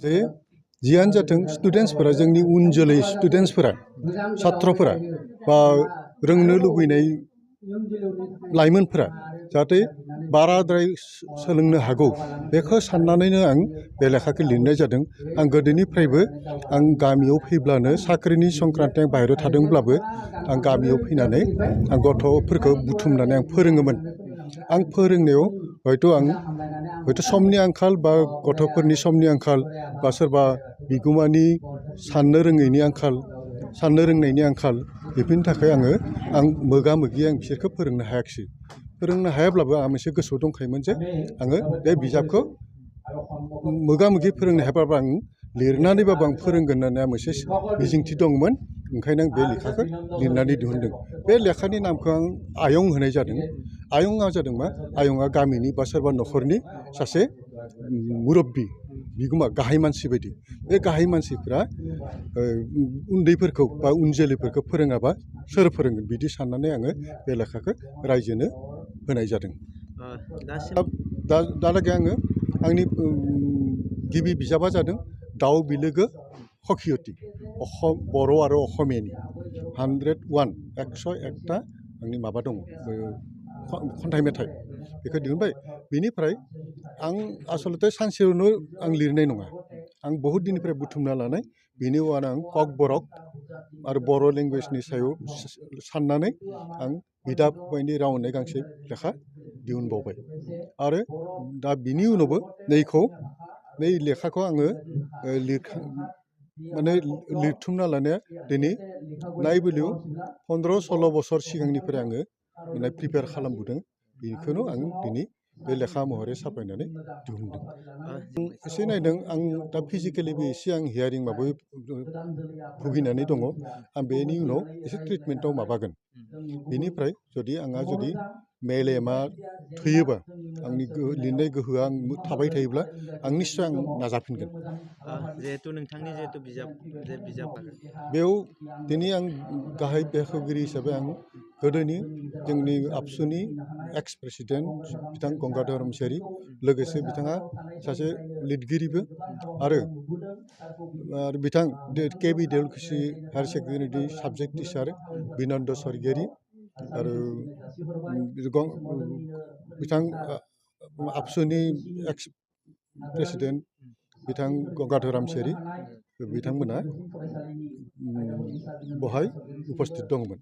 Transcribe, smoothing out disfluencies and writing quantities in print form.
जे जियानो जाथों स्टुडेन्टसफोरा जोंनि उन जोलै स्टुडेन्टसफोरा छात्रफोरा बा रोंनो लुबैनाय लाइमोनफोरा जाहाथे बाराद्राय सोलोंनो हागौ बेखौ साननानैनो आं बे लेखाखौ लिरनाय जादों। आं गोदोनिफ्रायबो आं गामियाव फैब्लानो साख्रिनि संक्रान्ति आं बाहेरायाव थादोंब्लाबो आं गामियाव फैनानै आं गथ'फोरखौ बुथुमनानै आं फोरोङोमोन। आं फोरोंनायाव हयथ' समनि आंखाल बा गथ'फोरनि समनि आंखाल बा सोरबा बिगुमानि साननो रोंनायनि आंखाल बेफोरनि थाखाय आं मोगा मोगि आं बिसोरखौ फोरोंनो हायाखिसै। फोरोंनो हायाब्लाबो आंहा मोनसे गोसोआव दंखायोमोन जे आङो बे बिजाबखौ मोगा मोगि फोरोंनो हायाब्लाबो आं लिरनानैबाबो आं फोरोंगोन होननानै आं मोनसे मिजिंथि दंमोन। ओंखायनो आं बे लेखाखौ लिरनानै दिहुनदों। बे लेखानि नामखौ आं आयं होनाय जादों। आयंआ जादों मा? आयंआ गामिनि बा सोरबा न'खरनि सासे मुरब्बि बिगोमा गाहाय मानसि बायदि। बे गाहाय मानसिफ्रा उन्दैफोरखौ बा उन जोलैफोरखौ फोरोङाबा सोर फोरोंगोन बिदि साननानै आङो बे लेखाखौ रायजोनो होनाय जादों। दालागै आंनि गिबि बिजाबा जादों दाउ बिलोगो खखियति बर' आरो असमियानि 101 101टा आंनि माबा दङ खन्थाइ मेथाइ बेखौ दिहुनबाय। बेनिफ्राय आं आसलथे सानसेयावनो आं लिरनाय नङा। आं बहुद दिननिफ्राय बुथुमना लानाय बेनि उनाव आं कक बरक आरो बर' लेंगुवेजनि सायाव साननानै आं बिदा फंबायनि राव होननाय गांसे लेखा दिहुनबावबाय। आरो दा बिनि उनावबो नै लेखाखौ आङो लिरथुमना लानाया दिनै नायबोलियाव 15-16 बोसोर सिगांनिफ्राय आङो प्रिपेयार खालामबोदों। बेखौनो आं दिनै बे लेखा महरै साफायनानै दिहुनदों। एसे नायदों आं दा फिजिकेलिबो एसे आं हियारिं माबायाव भुगिनानै दङ। आं बेनि उनाव एसे ट्रिटमेन्टआव माबागोन। बेनिफ्राय जुदि मेलेमा थैयोबा आंनि लिरनाय गोहोआ थाबाय थायोब्ला आं निस्सय नाजाफिनगोन। जिहेतु नोंथांनि बिजाब बेयाव दिनै आं गाहाय बेखेवगिरि हिसाबै आं गोदोनि जोंनि आबसुनि एक्स प्रेसिडेन्ट बिथां गंगाधर रमसियारि, लोगोसे बिथाङा सासे लिरगिरिबो आरो बिथां K B Deolkhushi higher secondary subject teacher Binanda Swargiary आरो बिथां आबसुनि एक्स प्रेसिडेन्ट बिथां गंगाधर रमसियारि बिथांमोना बहाय उपस्थित दंमोन।